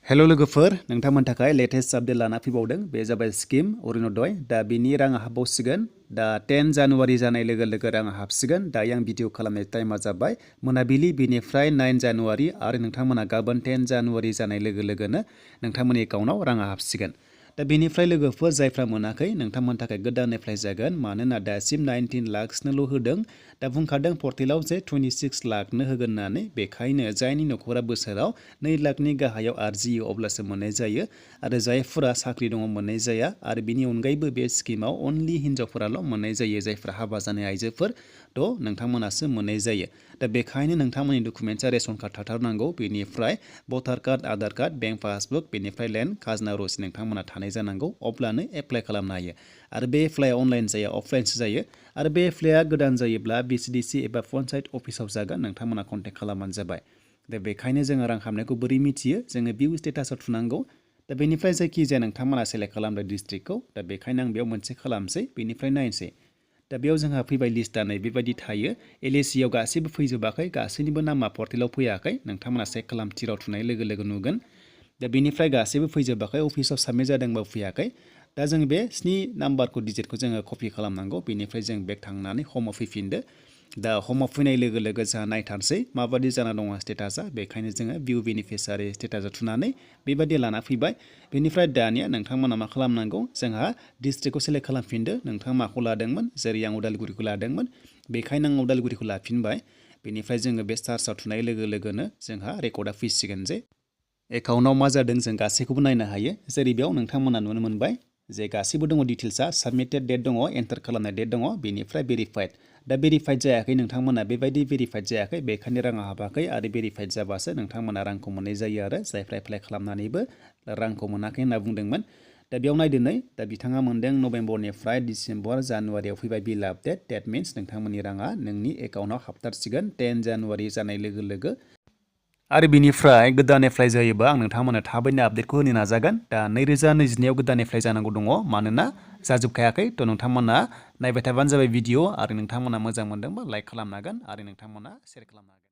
hello लोगोफोर नोंथांमोन थाखाय लेटेस्ट आपडेट लाना फैबावदों बे जाबाय स्किम अरुणोदय दा बिनि राङा हाबबावसिगोन दा 10 जानुवारि जानाय लोगो लोगो राङा हाबसिगोन दा आं भिडिअ खालामनाय टाइमा जाबाय मोनाबिलि बिनिफ्राय 9 जानुवारि आरो नोंथांमोना गाबोन 10 जानुवारि जानाय लोगो लोगोनो नोंथांमोननि एकाउन्टाव राङा हाबसिगोन दा बेनिफ्राय लोगोफोर जायफ्रा मोनाखै नोंथांमोन थाखाय गोदान एप्लाइ जागोन मानोना दासिम 19 लाखसनोल' होदों दा बुंखादों पर्टेलाव जे 26 लाखनो होगोन होननानै बेखायनो जायनि नखरा बोसोराव 2 लाखनि गाहायाव आरजियो अब्लासो मोननाय जायो आरो जायफोरा साख्रि दङ मोननाय जाया आरो बिनि अनगायैबो बे स्किमाव अनलि हिन्जावफोराल' मोननाय जायो जायफ्रा हाबा जानाय आइजोफोर थ' नोंथांमोनासो मोननाय जायो दा बेखायनो नोंथांमोननि डकुमेन्टसा रेशन कार्ड थाथारनांगौ बेनिफ्राय भटार card Aadhaar card bank passbook बेनिफ्राय लेन्ड खाजोना रसिद नोंथांमोना थानाय जानांगौ अब्लानो एप्लाइ खालामनो हायो आरो बे एप्लाइआ अनलाइन जाया अफलाइनसो जायो आरो बे एप्लाइआ गोदान जायोब्ला बिसिडिसि एबा पन्चायत अफिसाव जागोन नोंथांमोना कन्टेक्ट खालामबानो जाबाय दा बेखायनो जोङो रां हाबनायखौ बोरै मिथियो जोङो भिउ स्टेटासआव थुनांगौ दा बेनिफ्राय जायखिजाया नोंथांमोना सेलेक्ट खालामदो डिस्ट्रिक्टखौ दा बेखायनो आं बेयाव मोनसे खालामसै बेनिफ्राय नायनोसै दा बेयाव जोंहा फैबाय लिस्टआ नै बेबायदि थायो एलएसिआव गासैबो फैजोबाखै गासैनिबो नामा पर्टेलाव फैयाखै नोंथांमोना चेक खालाम थिराव थुनाय लोगो लोगो नुगोन दा बेनिफ्राय गासैबो फैजोबाखै अफिसाव साबमिट जादोंबा फैयाखै दा जों बे 7 नाम्बारखौ डिजिटखौ जोङो कपि खालामनांगौ बेनिफ्राय जों बेक थांनानै हमाव फैफिनदो दा हमाव फैनाय लोगो लोगो जोंहा नायथारसै माबादि जाना दङ स्टेटासा बेखायनो जोङो भिउ बेनिफिसियारि स्टेटासाव थुनानै बेबादि लाना फैबाय बेनिफ्राय दानिया नोंथांमोना मा खालामनांगौ जोंहा डिस्ट्रिक्टखौ सेलेक्ट खालामफिनदो नोंथाङा माखौ लादोंमोन जेरै आं उदालगुरिखौ लादोंमोन बेखायनो आं उदालगुरिखौ लाफिनबाय बेनिफ्राय जोङो बे सार्चआव थुनाय लोगो लोगोनो जोंहा रेकर्डआ फैसिगोन जे एकाउन्टाव मा जादों जों गासैखौबो नायनो हायो जेरै बेयाव नोंथांमोना नुनो मोनबाय जे गासैबो दङ डिटेल्सआ साबमिटेड डेट दङ एन्टार खालामनाय डेट दङ बेनिफ्राय भेरिफाइड दा भेरिफाइड जायाखै नोंथांमोना बेबायदि भेरिफाइड जायाखै बेखायनो राङा हाबाखै आरो भेरिफाइड जाबासो नोंथांमोना रांखौ मोननाय जायो आरो जायफ्रा एप्लाइ खालामनानैबो रांखौ मोनाखै होनना बुंदोंमोन दा बेयाव नायदो नै दा बिथाङा मोनदों नभेम्बरनिफ्राय डिसेम्बर जानुवारियाव फैबाय बिल आपडेट डेट मिन्स नोंथांमोननि राङा नोंनि एकाउन्टाव हाबथारसिगोन 10 जानुवारि जानाय लोगो लोगो आरो बिनिफ्राय गोदान एप्लाइ जायोबा आं नोंथांमोननो थाबैनो आपडेटखौ होनो नाजागोन दा 2022 गोदान एप्लाइ जानांगौ दङ मानोना जाजोबखायाखै थ' नोंथांमोना नायबाय थाबानो जाबाय भिडिअ आरो नोंथांमोना मोजां मोनदोंबा लाइक खालामनो हागोन आरो नोंथांमोना शेयार खालामनो हागोन